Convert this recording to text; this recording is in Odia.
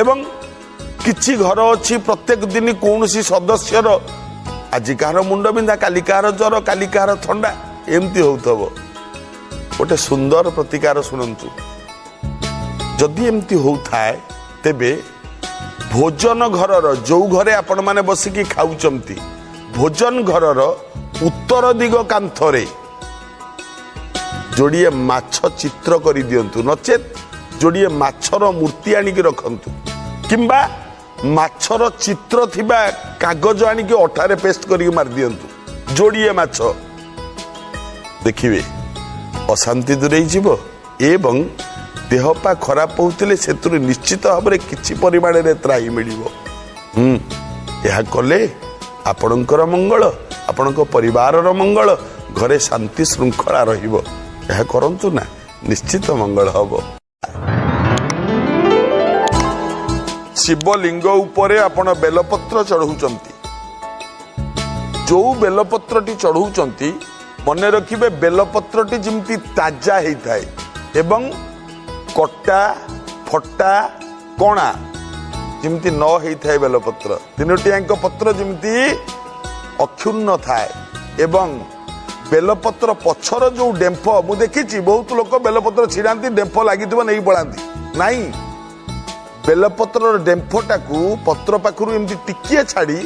ଏବଂ କିଛି ଘର ଅଛି, ପ୍ରତ୍ୟେକ ଦିନ କୌଣସି ସଦସ୍ୟର ଆଜି କାହାର ମୁଣ୍ଡ ବିନ୍ଧା, କାଲି କାହାର ଜ୍ୱର, କାଲି କାହାର ଥଣ୍ଡା, ଏମିତି ହଉଥିବ। ଗୋଟେ ସୁନ୍ଦର ପ୍ରତିକାର ଶୁଣନ୍ତୁ। ଯଦି ଏମିତି ହଉଥାଏ, ତେବେ ଭୋଜନ ଘରର, ଯୋଉ ଘରେ ଆପଣମାନେ ବସିକି ଖାଉଛନ୍ତି, ଭୋଜନ ଘରର ଉତ୍ତର ଦିଗ କାନ୍ଥରେ ଯୋଡ଼ିଏ ମାଛ ଚିତ୍ର କରିଦିଅନ୍ତୁ, ନଚେତ୍ ଯୋଡ଼ିଏ ମାଛର ମୂର୍ତ୍ତି ଆଣିକି ରଖନ୍ତୁ, କିମ୍ବା ମାଛର ଚିତ୍ର ଥିବା କାଗଜ ଆଣିକି ଅଠାରେ ପେଷ୍ଟ କରିକି ମାରିଦିଅନ୍ତୁ ଯୋଡ଼ିଏ ମାଛ। ଦେଖିବେ, ଅଶାନ୍ତି ଦୂରେଇ ଯିବ ଏବଂ ଦେହ ପା ଖରାପ ହେଉଥିଲେ ସେଥିରୁ ନିଶ୍ଚିତ ଭାବରେ କିଛି ପରିମାଣରେ ତ୍ରାହି ମିଳିବ। ଏହା କଲେ ଆପଣଙ୍କର ମଙ୍ଗଳ, ଆପଣଙ୍କ ପରିବାରର ମଙ୍ଗଳ, ଘରେ ଶାନ୍ତି ଶୃଙ୍ଖଳା ରହିବ। ଏହା କରନ୍ତୁ ନା, ନିଶ୍ଚିତ ମଙ୍ଗଳ ହବ। ଶିବଲିଙ୍ଗ ଉପରେ ଆପଣ ବେଲପତ୍ର ଚଢ଼ଉଛନ୍ତି, ଯୋଉ ବେଲପତ୍ରଟି ଚଢ଼ଉଛନ୍ତି, ମନେ ରଖିବେ ବେଲପତ୍ରଟି ଯେମିତି ତାଜା ହେଇଥାଏ ଏବଂ କଟା ଫଟା କଣା ଯେମିତି ନ ହେଇଥାଏ। ବେଲପତ୍ର ତିନୋଟି ଯାକ ପତ୍ର ଯେମିତି ଅକ୍ଷୁଣ୍ଣ ଥାଏ। ଏବଂ ବେଲପତ୍ର ପଛର ଯୋଉ ଡେମ୍ଫ, ମୁଁ ଦେଖିଛି ବହୁତ ଲୋକ ବେଲପତ୍ର ଛିଡ଼ାନ୍ତି, ଡେମ୍ଫ ଲାଗିଥିବ, ନେଇକି ପଳାନ୍ତି। ନାଇଁ, ବେଲପତ୍ରର ଡେମ୍ଫଟାକୁ ପତ୍ର ପାଖରୁ ଏମିତି ଟିକିଏ ଛାଡ଼ି